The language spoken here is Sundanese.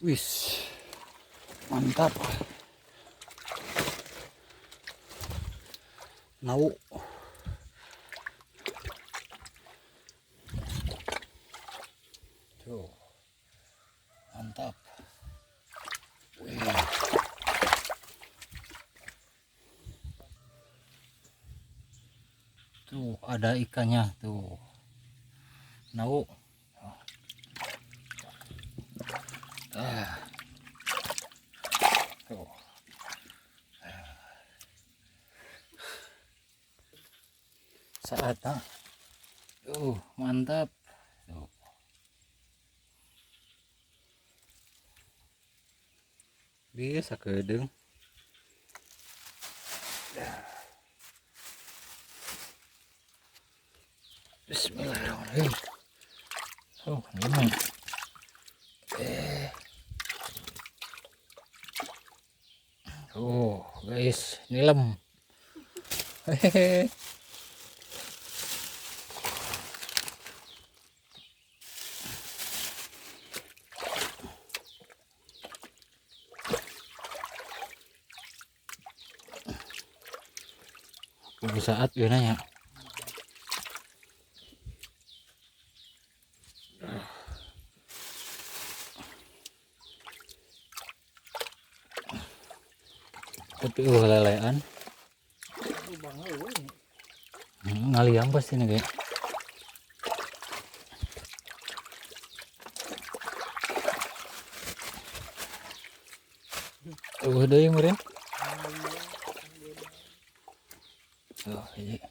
Wis, mantap. Nau. Tuh, mantap. Wih. Tuh ada ikannya tuh. Nau. Ah. Tuh. Saatnya. Tuh, mantap. Tuh. Bisa kedeng. Bismillahirrahmanirrahim. Oh, ini. Oh, guys, nilem. Hehehe. Saat ya nanya. Tapi lelean. Ngaliang pasti nih kayak. Deui meureun. Oh, hiji.